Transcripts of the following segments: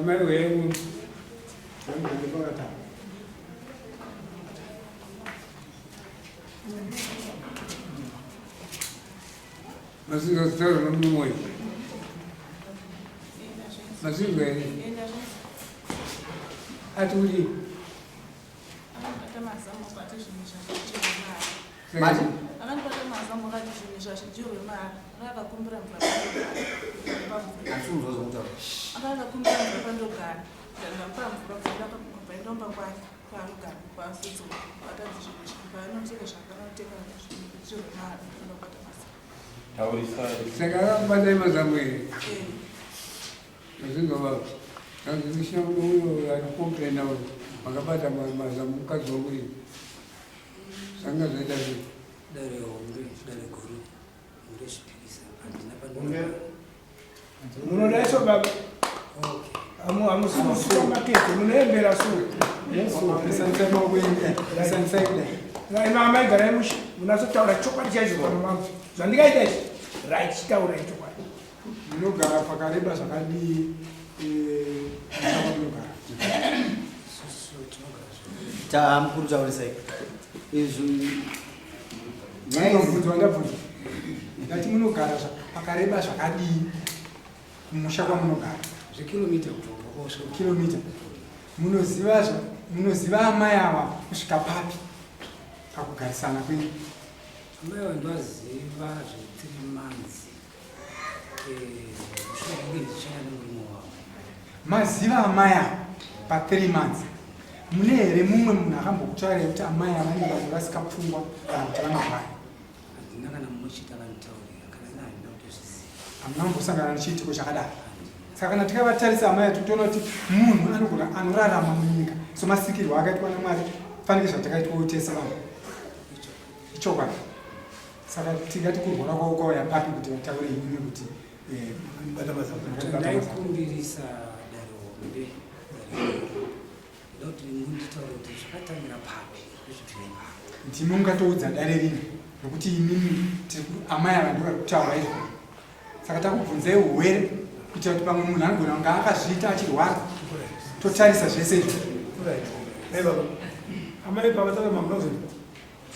Amai wenyu. Mazinzwa zitaura nomurume uyu. Mazinzwa here? Ati kudii? Mati? Saka akakubatai mazamu here? Mazinzwa baba. Hanzi ndisina uyo arikomplena uyo makabata mazamu mukadzi wangu ini. Zvanga zvaita sei? Dare hombe, dare guru, ndozvipikisa handina pandinoda. Munoda iso baba. Amu amusi musupermarket munoembera su. Right mama igarai mushe munatsotaura chokwadi chaicho pano mama. Zvandikaita izvi right chitaurai chokwadi. Munogara pakareba zvakadii eh, munogara? Ta mukuru taurisai. Izvi nyaya idzi Ndabvunzwa ndabvunzwa. Ndati munogara pakareba zvakadii kumusha kwamunogara? Zvekilomita kubva kwosvika. Kilomita. Munoziva munoziva amai ava kusvika papi pakugarisana kwenyu? Amai ava ndovaziva zve 3 months. Eh, mushure mekunge ndichishanda nemurume wavo. Maziva amai ava pa 3 months. Mune here mumwe munhu akambokutaurirai kuti amai ava vanenge vanorasika pfungwa kana kuti vanorwara? Handina kana mumwe chete akanditaurira, kana ini handina kutozviziva. Hamuna kumbosangana nechiitiko chakadaro. Saka kana tikavatarisa amai ava tinoona kuti munhu anogona anorarama munyika somasikirwo akaitwa naMwari fanike zvatakaitwawo tese vanhu. Ichokwadi. Saka tingati kurwara kwavo kwauya papi kuti vataure imimi kuti eh, Ndaikumbirisa dare hombe, dare guru. Ndoda kuti munditaure kuti zvakatangira papi zvezvibvira ipapo. Ndimi mungatoudza dare rino nokuti imimi tiri amai ava ndivo vari kutaura izvo. Saka takubvunzai urwere kuitira kuti pamwe munhu anogona kunge akazviita achirwara totarisa zvese izvo. Right. Hey baba. Amai baba tata mama unozonzwa.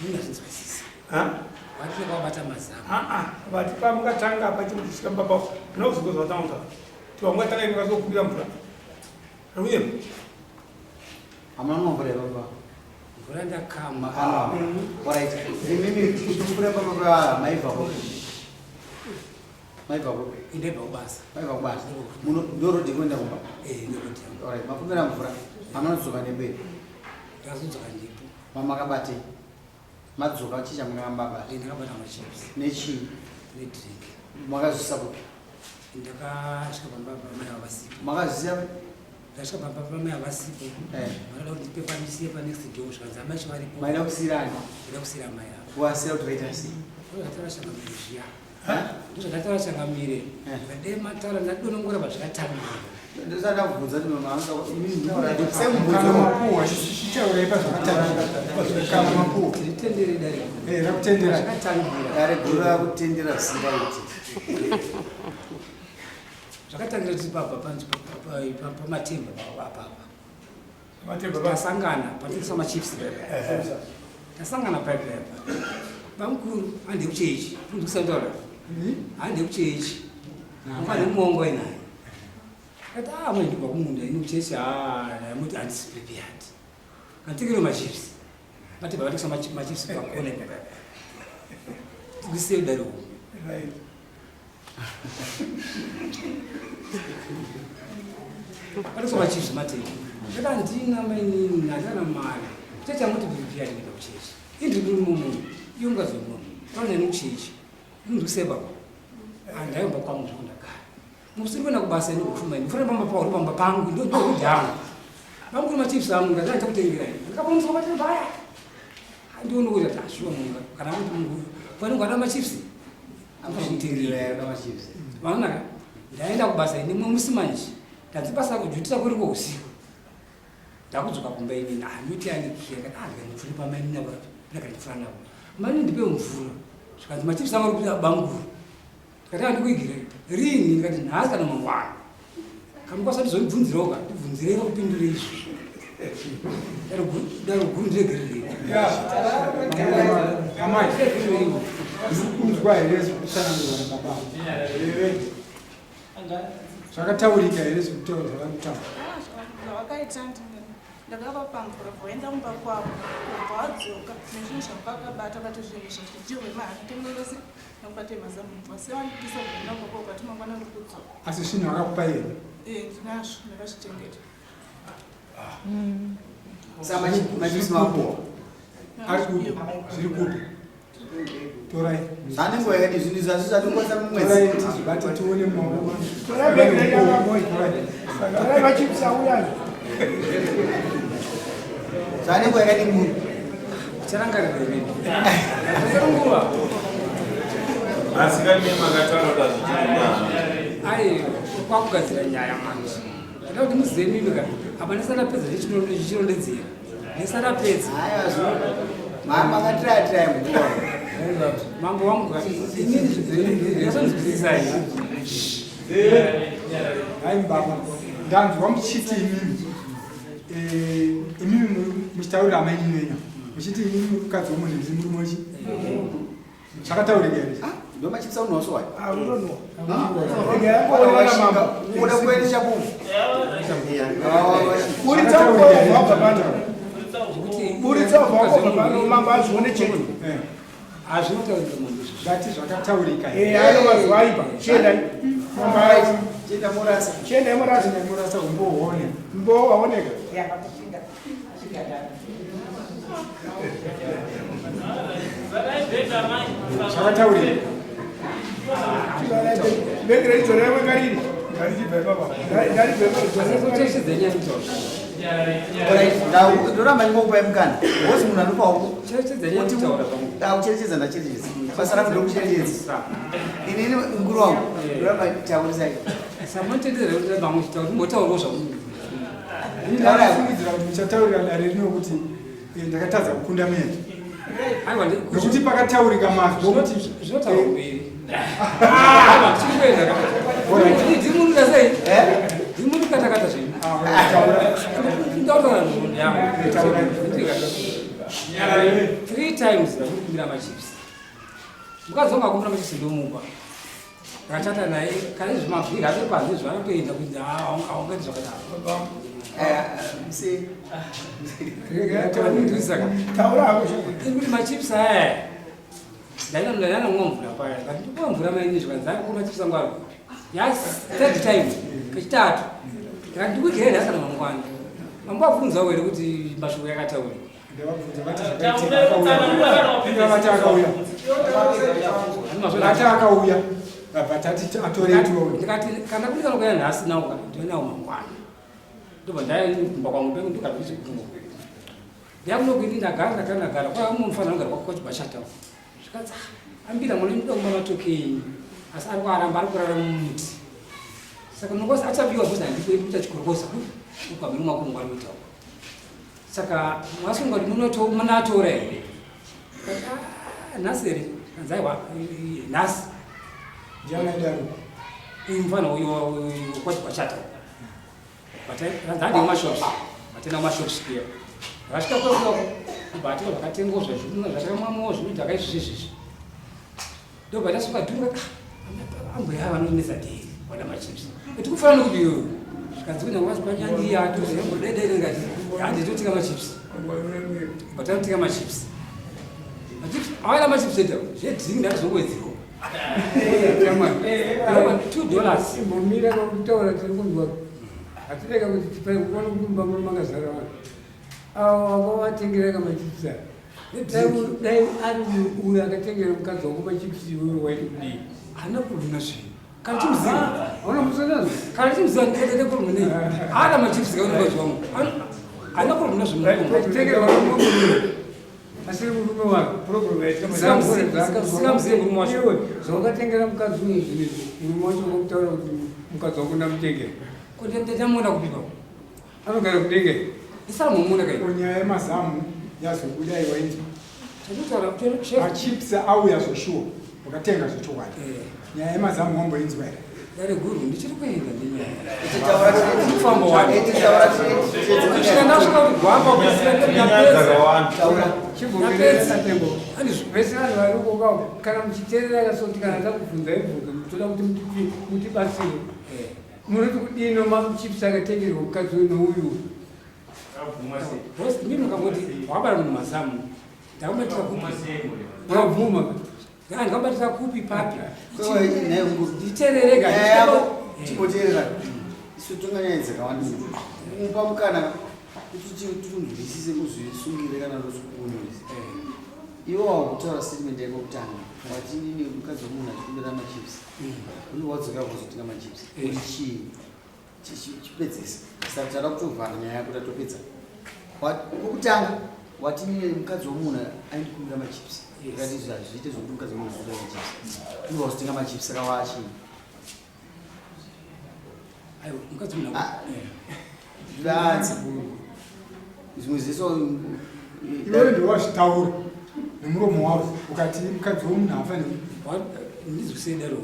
Ndinazvinzwisisa. Ha? Vati vakabata mazamo. Ah ah, vati pamungatanga pachimudisika baba unozonzwa zvataura. Tiwangatanga imakazokumbira mvura. Uye Hamuna kunwa mvura here baba? Mvura ndakamwa. Makanwa. Alright. Imimi mvura baba maibva kupi? Maibva kupi? Ndaibva kubasa. Maibva kubasa. Muno ndo road kuenda kumba? Eh, ndo road yangu. Alright, makumbira mvura. Hamuna kudzoka nemberi. Ndakazodzoka ndipo. Mamakabate. Madzoka chii chamakabata? Eh, ndakabata machips. Nechii? Nedrink. Makazvisa kupi? Ndakasvika pamba pamai havasipo. Makazvisiya? Ndasvika pamba pamai havasipo. Eh. Vanoda kuti ndipe pandisiye pa next door zvikanzi amai chivari Maida kusiira ani? Ndaida kusiira amai ava. Wasiira kuti vaita sei? Ndozvataura changamire zviya. Ndozvataura changamire. Eh. Ndikadai mataura ndadonongora pazvakatangira. Ndosada kubvunza kuti mama anoda imini Kana semubvunzo. mapuwa chichitaurai pazvakatangira. Kana mapuwa. Titendere dare. Eh, rakutendera. Zvakatangira. Dare guru rakutendera zvisingaiti. Zvakatangira tiri papa panzi pamatemba apa apa. Matemba pa. Tasangana patengesa machips. Tasangana paipa apa. Bamukuru hande kuchechi. Ndikusandaura. Hande kuchechi. Mufane muongo inaye. Kati ah mwe ndibva kumunda ini kuchechi ah ndamuti handisi prepared. Kantikiro machips. Matemba vatengesa machips pakona ipapa. Tikusiye dare uku. Right. Panoswa machips matema. Ndati handina mainini handina mari. Chechi amuti prepared kuenda kuchechi. Indiri mumu. Iyo mukazomumu. Taona neni kuchechi. Ndikusiye baba. Handaimba kwangu zvako ndagara. Musiri kuenda kubasa ini kufuma ini. Mufana pamba pauri pamba pangu ndo ndo kudyangu. Bamukuru machips angu ndakati ndakutengera ini. Ndakapomuswa matemba aya. Handioni kuti tashuwa munhu kana kuti munhu panenge ada machips. Akuzvitengera machips. Vanonaka ndaenda kubasa ini mumwe musi manje. Ndanzi basa kujutisa kuri ko usiku. Ndakudzoka kumba ini handiti andikiya kati ah ndikandipfura pamaini navo ndakandipfura navo. Mani ndipe mvura. Zvikanzi machips angu ari kuita bamukuru. Ndikati andikuigire rini ndikati nhasi kana mangwana. Kamukwanisa ndizondibvunzirawo ka ndibvunzirei vakupindure izvi. Daro guru ndiregererei. Amai, kunzwa here zvekutsanangurwa nababa? Zvakataurika here zvekutaura zvavari kutaura? Zvavakaita ndakavapa mvura voenda kumba kwavo kubva vadzoka nezvinhu zvavakabata vati zvinhu zvazvidyirwe mahara tengese nokubata mazamu vasewandikisa kuenda kumba kwavo vati mangwana ndikudzoka. Asi zvinhu vakakupa here? Eh, ndinazvo ndakazvichengeta. Saka machipisi mapuwa. Ari kupi? Zviri kupi? Torai. Zvane nguva yakadii zvinhu izvi hazvisati kukwanisa mumwedzi. Torai tizvibate tione mumaoko. Torai bhegi renyu amai. Torai machipisi auya. Zvane nguva yakadii munhu? Charangarira here? Nguva. Asi kani makataura kuti hazvichiri nani. Ai, kwakugadzira nyaya manje. Ndada kuti muzive mimi ka. Apa ndisati ndapedza ndichirondedzera. Ndisati ndapedza. Haiwa zvino. Makatiraya tiraya mukuru. Mambo wangu ka. Inini ndinozonzwisisai. Hai baba, ndanzwa muchiti imimi. Eh, imimi muchitaurira amainini venyu. Muchiti imimi mukadzi wemunhu ndiri murume wechi. Zvakataurika here? Ah, ndo machipisa unoswa. Ah, unonwa. Rega yangooneka mambo. Unoda kuenda chapupu. Buritsa ubva wabva pano. Zvekuti Buritsa ubva wabva pano mambo azvione chete. Eh, hazvinotaurika mambo izvi. Zvati zvakataurika here? Eh, ano mazuva aipa. Chiendai. Mambo aipa. Chienda morasa. Chiendai morasa. Murasa umboone. Mbo waoneka. Zvakataurika. Bhegi renyu dzorera mwekariri. Ngarichibva ipapa. Ngaribve ipapa. Dzorera mwekariri. Cherechedza nyaya mutaura. Alright, ndoramba ndingokupai mukana. Wozi munhu anopa huku. Cherechedza nyaya mutaura pamwe. Ndakucherechedza ndacherechedza. Basa rangu ndokucherechedza. Inini mukuru wangu ndoramba taurisai. Samunotendera kuti vamwe chitaura kumbotaurawo zvamunhu. Ndafungidzira kuti muchataurira dare rino kuti eh, ndakatadza kukunda mene. Aiwa Nokuti pakataurika mazwi okuti zvinotaura mberi. Ah, chikuenda ka. Ndimuruka sei? Eh? Ndimuruka takata zvenyu. Ah, taura. Ndautaura nhoroondo yangu. Three times ndakukumbira machips. Mukadzi wangu akumbira machips ndomupa. Ndakachata naye kane zvimabhiri ave panze zvanotoenda kuti haungaiti zvakadaro. Eh, msi. Ndisaka. Taura hako. Iri kuti machips aya. Ndaina mvura paya. Ndikati ndikupa mvura mainini zvikanzi akupa machips angu ari. Yes, third time. Kechitatu. Ndikati ndikudyire nhasi kana mangwana. Mambo abvunzawo here kuti mashoko yakataurika. Ndavabvunza vati zvakaitika akauya. Vati akauya. Vati akauya. Vabva tati atorei tione. Ndikati kana kuri kana kuya nhasi nawo kana ndiwe nawo mangwana. Ndobva ndaya kumba kwangu pengu ndikabvisa kumba kwedu. Ndakunokuiti ndagara ndagara ndagara kwa umwe mufana anogara kwachibashata. Zvikanzi "Ah, ambira mwana ndoda kumba matoke enyu asi ari kuaramba ari kurara mumuti. Saka munongozi achabiwa because handikuendi kuita chikorokoza ukwamiri mwako mungwari kuitawo. Saka mwasunga kuti munatora here? Ndikati, "Ah, nhasi here? Kanzi aiwa nhasi. Ndiani aidaro? Uyu mufana uyu kwachibashata. Kanzi handei kumashops. Vatenda kumashops kuya. Ndakasvika kwekoko kubva zvakatengwa zvezvinhu zvakamwamwawo zvinodhaka izvi izvi. Ndobva ndasuka dhunga ambuya ava vanonetsa dei wada machips. Kuti kufanana nekuti iyoyo. Zvikanzi kunyangwe vazi kwanyandi ngati handitotenga machips. Batanotenga machips. Machips awada machips eda zvedrink ndakazongowedzerawo. $2. Imbomira kwakutaura tiri kunzwa hatirega kuti tipai kuona kuti mumba muno makazara vanhu avo vakavatengera kamachipsi aya dai ari uyo akatengera mukadzi wako machipsi iwewe waiti kudii Hana kuruna zvinhu. Kana chimuziva. hauna musanazo Kana chimuziva ndikatete kuruna nei. Ada machips kaona mukadzi wangu. Hana kuruna zvinhu. achitengerwa nomurume asiri murume wake Singamuzivi murume wacho. Iwe zvawakatengera mukadzi uyu zvinhu izvi murume wacho wakutaura kuti mukadzi wako ndamutengera Kuti ndamuona kupi baba? anogara kudenge Ndisamuona kai. Ko nyaya yemazamu yazobuda iwainzwa. Chanditaura kuti chef. Machips auya zveshuwa. Wakatenga zvechokwadi. Eh. Nyaya yemazamu wamboinzwa here? Dare guru ndichiri kuenda nenyayafamba wani ndasvika kuti gwamba vese vanhu vari kuka kana muchiteerera kasoti kana ndakubvunza ibvunzo mutoda kuti mutibatsire munoti kudini machips akatengerwa mukadzi uyu nouyu ndini ukangoti wakabara munhu mazamu ndakabatira kupi wakabvuma ndakabatira kupi papi nditererega chimboteerera isu tonganyaya dzakawanda mupa mukana kuti tikunzwisise uzvisungire kana rosikuonese iwe wakutaura statement yako kutanga wati inini mukadzi wemunhu achikumbira machips une wadzoka kuzotenga machips uri chii Chipedzese saka tada kutovhara nyaya yako tatopedza. Kwokutanga wati inini mukadzi wemunhu aindikumbira machips akati izvi hazviite zvekuti mukadzi wemunhu akumbira machips unobva wazotenga machips saka waachii? Aiwa, mukadzi wemunhu Zviranzi zvimwe zvese iwewe ndiwe wazvitaura nemuromo wako ukati mukadzi wemunhu haafaniri ndizvisedaro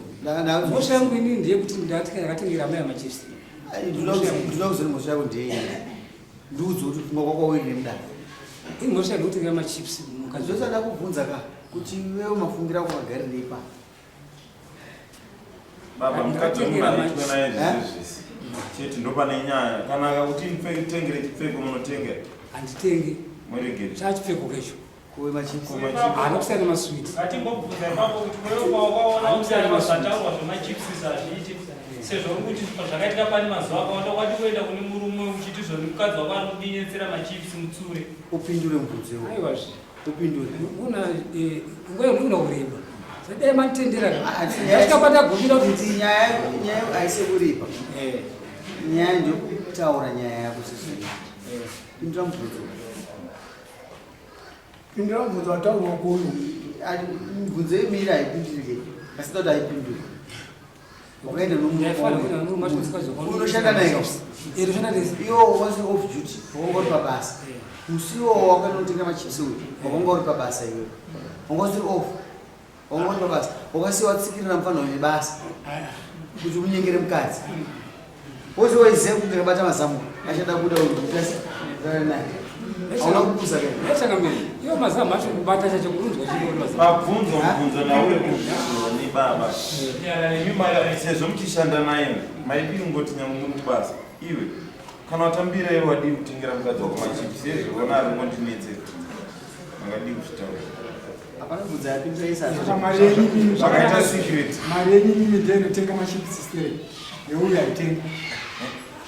mhosva yangu inini ndeyekuti ndakatengera amai amachipsi ndinoda kuziva mhosva yako ndeyei ndiudze kuti pfungwa kwako wiri nemudaro imhosva yangu kutengera machips mukadzi zvose ndakubvunza ka kuti iwewe mafungira ako magarirei pa Baba mukadzi wemunhu anoitwa naye zvese zvese chete ndopane nyaya kana akakuti tengere chipfeko munotengera handitengi muregere chachipfeko kecho kuwe machips haana kusiyana maswiti Ngatimbobvunza ipapo kuti wewe pawakaona kuti Haana kusiyana zvataurwa zvemachips hazviiti sezvo uri kuti zvakaitika pane mazuva akawanda kwati kuenda kune murume uchiti zvoni mukadzi wako ari kudinyetsera machips mutsure upindure mubvunzo iwo aiwazve upindure una nguva yomuna kureba sadai manditendera Ah, ndasvika pandagumira kuti kuti nyaya nyaya haisi kuripa nyaya ndeyokutaura nyaya yako sezvino pindura mubvunzo Pindura mubvunzo wataurwa kuno. Mibvunzo yemiri haipindurike asi kuti haipinduri wakaenda nomuunoshanda naye iwo wasi off duty wakanga uri pabasa musi iwowo wakanotenga machips uyu wakanga uri pabasa iwe wanga usiri off wanga uri pabasa wakasiya watsikirira mufanirwa nebasa kuti unyengere mukadzi wose waiziva kuti ndakabata mazamu achada kuda naye hauna kupusa changamire iwo mazamu acho kubata chacho kurunzwa chii Pabvunzwa mubvunzo nauye kubvunzwa nebaba imi maka sezvo muchishanda naye maidii kungoti nyangwe muri kubasa iwe kana watambira iwe wadii kutengera mukadzi wako machips sezvo ona ari ngondinetseka makadii kuzvitaura hapana bvunza yapindura Saka mari yenyu imimi Zvakaita secret. Mari yenyu imimi ndiyo inotenga machips sterek yeuyu haitengi.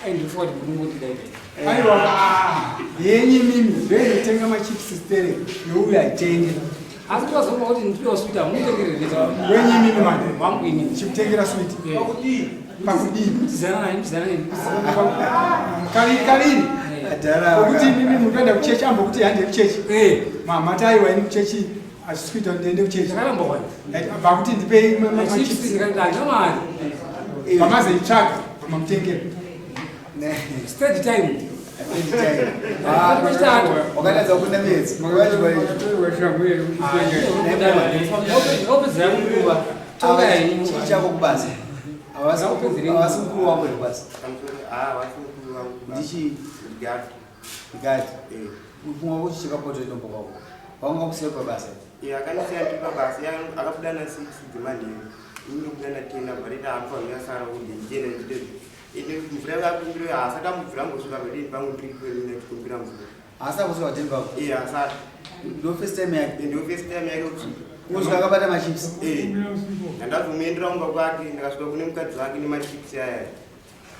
Aindifuwa kuti munongoti dai dai. Aiwa, yenyu imimi ndiyo inotenga machips sterek yeuyu haitengi. Asi tikazoona kuti ndipiwa switi hamutengerere Wenyu imimi manje wangu inini. Chikutengera switi. Pakudii? Pakudii? Mutizana naye, mutizana naye. Kaviri kaviri. Pokuti imimi munoenda kuchechi ambokuti hande kuchechi. Mama taiwa ini kuchechi hazvisi kuita kuti ndiende kuchechi. Ndakaramba wani. Vakuti ndipei Machips machips. ndikati handina mari. Vamazoitsvaga vamamutengera. Steady time. Wakatadza kupinda miedzi. Ndakapedzera nguva. Tonga henyu. Chii chako kubasa? Havasi mukuru wako here kubasa? Ndichi Gadi. Mufungo wako chichikapota itombo kwako. Wanga kusiya pabasa. Akandisiya ndiri pabasa akabuda na 6 dzemanheru ini ndobuda na 10 abva reta amufanira sara kuti ndichienda ndichite ende mvura yakumbira haasati ambobvira ambosvika padeni pangu ndiri kwenu ndachikumbira mvura. Haasati kusvika padeni pako? Eh, haasati. Ndo first time yake? Ndo first time yake kusvika. Kusvika akabata machips? Eh. Ndandazomuendera kumba kwake ndakasvika kune mukadzi wake nemachips aya.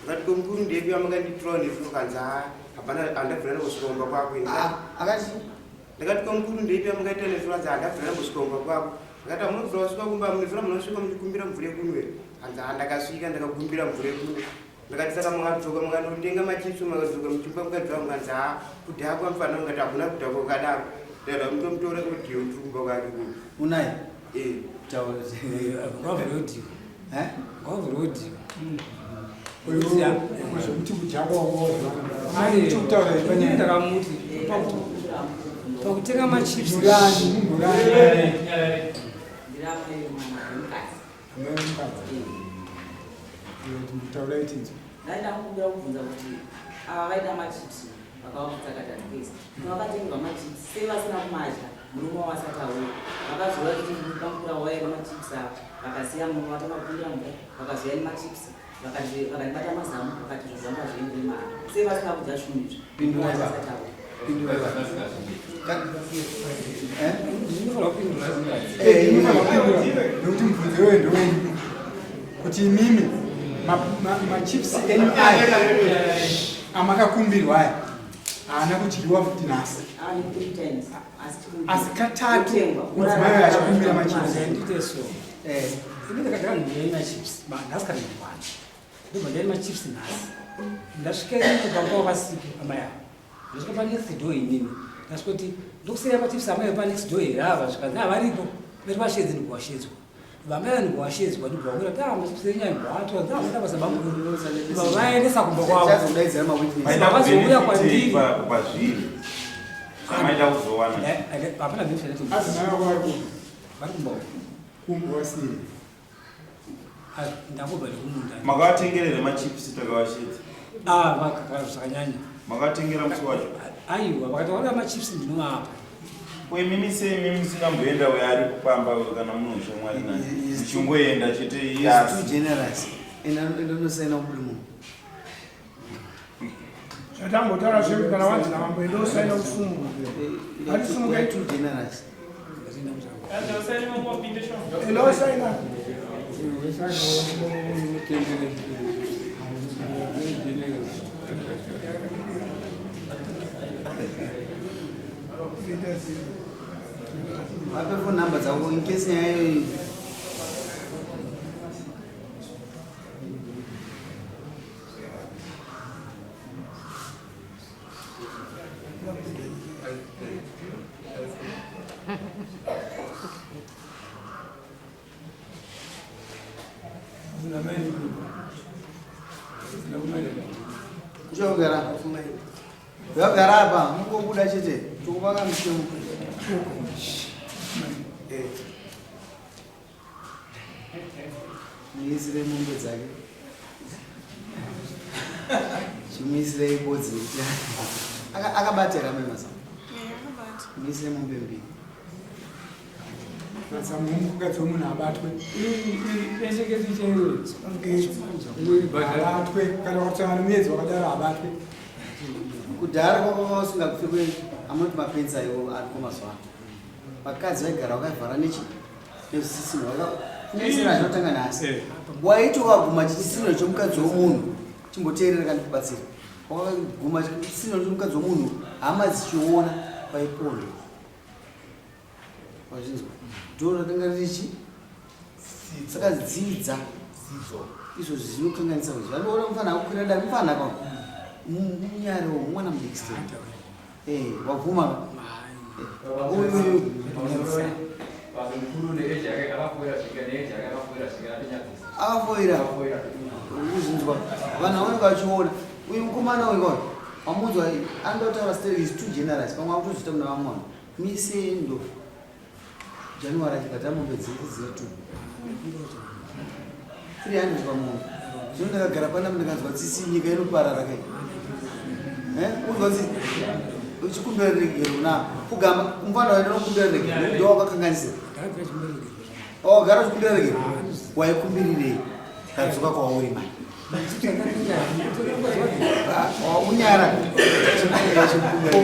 Ndakati ko mukuru ndepi wamakanditirawo nezuro kanzi haa hapana handabvira ndambosvika kumba kwako ini. Akati Ndakati ko mukuru ndepi wamakaitira nezuro hanzi handabvira ndambosvika kumba kwako. Ndakati hamunobvira wasvika kumba munezuro munosvika muchikumbira mvura yekunwa here? Hanzi haa ndakasvika ndakakumbira mvura yekunwa. Ndakati saka makadzoka mukanotenga machips makadzoka muchipa mukadzi wangu hanzi haa kudhakwa mufana wangu ndikati hakuna kudhakwa kwakadaro. Ndakada mutomutora audio tiri kumba kwake kuno. Unaye? Eh. Taura. Ngavhure audio. Eh? Ngavhure audio. Zvekuti kudhakwa wako Ari, ndakamuti pakutenga machips. Murani, murani. Taurai tinzwe. Ndaida kukumbira kubvunza kuti ava vaida machips vakavabvunza katatu kese vakatengerwa machips sei vasina kumadya murume wavo asati auya vakazouya kuti bamukuru avo vaiva machips ava vakasiya murume vatanga kukumbira mvura vakazouya nemachips vakati vakandibata mazamu vakati zvinhu zvangu hazviendere mahara sei vasina kudya zvinhu izvi murume wavo asati auya. Nekuti mubvunzo iwoyo ndewenyu kuti imimi machips enyu aya amakakumbirwa aya haana kudyiwa futi nhasi asi katatu mudzimai uyo achikumbira machips. Ini ndakagara ndine machips nhasi kana mangwana ndobva ndaine machips nhasi ndasvika ini pamba wakasipo amai ava ndasvika panext door inini ndasvika kuti ndokusiya machips amai panext door here ava zvikanzi havaripo veri vashedzi ndikuwashedzwa vamai vanhu kuwashedzwa ndibva vakuita kuti ah machips enyu ayo ndaatora ndaakuita basa bamukuru vaendesa kumba kwavo vazouya kwandiri pazviri zvamaida kuzowana hapana benefit vari kumba kumba wasiri ndangobva nekumunda. Makavatengerera here machips takavashedza? Ah, vakakara zvakanyanya. Makatengera musi wacho? Aiwa, vakati vauya machips ndinovapa. Ko imimi sei imimi musingamboenda uyo ari kupamba uyo kana mune ushamwari naye? Muchingoenda chete iye asi. Too generous. Enda enda unosaina ubude munhu. Zvatambotaura zvedu kana wanzi namambo enda usaina usumuka. Hatisumuka too generous. Enda usaina. Vape phone number dzako in case nyaya iyoyi. Kuchogara. Vagara apa mungobuda chete tokuvaka mutemo. Eh. Muisire mombe dzake. Chimuisirei bodzi nekuti akabata here amai Mazamu? Muisire mombe mbiri. Mazamu mukadzi wemunhu abatwe. Abatwe kana kusangana muedzi wakadaro abatwe. Kudhara kwakanga usingapfekwe amunoti mapenzi aiwo ariko mazuva ano. Vakadzi vaigara vakavhara nechi nezvisisino vakanesera zvinotanga nhasi. Waiti wakaguma chisisino chomukadzi womunhu chimboteerera kana kubatsira. Wakaguma chisisino chomukadzi womunhu hama dzichiona vaipona. Wazvinzwa? Dhoo rakanga riri chi saka dzidza izvozvi zvinokanganisa kuti vanoona mufana akukwira dare mufana ka munyarewo mwana mudiki still eh wabvuma ka uyu akafoira uzvinzwa vanhu vanenge vachiona uyu mukomana uyu kayo wamunzwa anoda kutaura still is too generous pamwe akutozviita kuna vamwe vanhu Misendo January achibhadhara mombe dzese dziri two 300 pamombe zvino ndakagara panapa ndikanzwa tsitsi nyika inoparara kai eh, unzwa tsitsi uchikumbira regero na kugamba mufana waenda nokumbira regero ndo wakakanganisira wagara uchikumbira regero waikumbirirei kadzoka kwauri mani Unyara.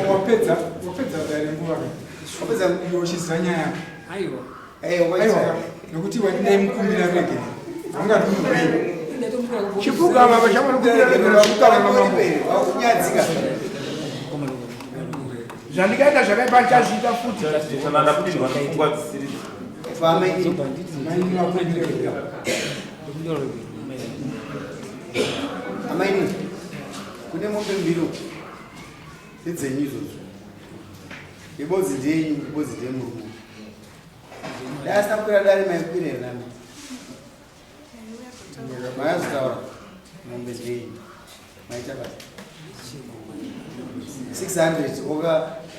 Wapedza, wapedza dare nguva. Wapedza uchiziva nyaya. Aiwa. Aiwa. Nokuti ndaimukumbira regere. Haungati munhu Chipfugama pachamuri kumbira regere kutaura namambo. Wakunyadzika. Zvandikaita zvakaipa ndichazviita futi. Kana ndapindwa nepfungwa dzisiri Maini vakumbira regere. Amaini, kune mombe mbiri uku ndedzenyu izvozvo. Ibodzi ndeyenyu, ibodzi ndeyemurume. Dai asina kukwira dare maikwira here nami? Maizotaura mombe ndeyenyu. Maita basa. 600 oka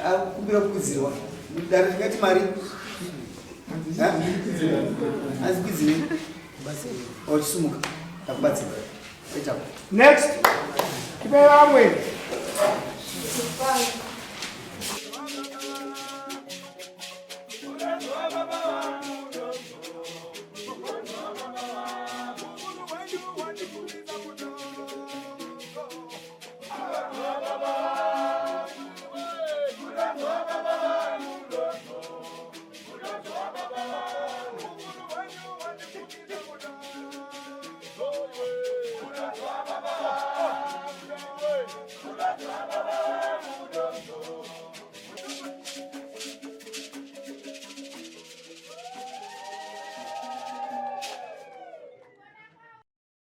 akumbira kukwidzirwa. Dare tingati mari? Hanzi kwidzirei? Ochisumuka, takubatsira. Next. Tipei vamwe.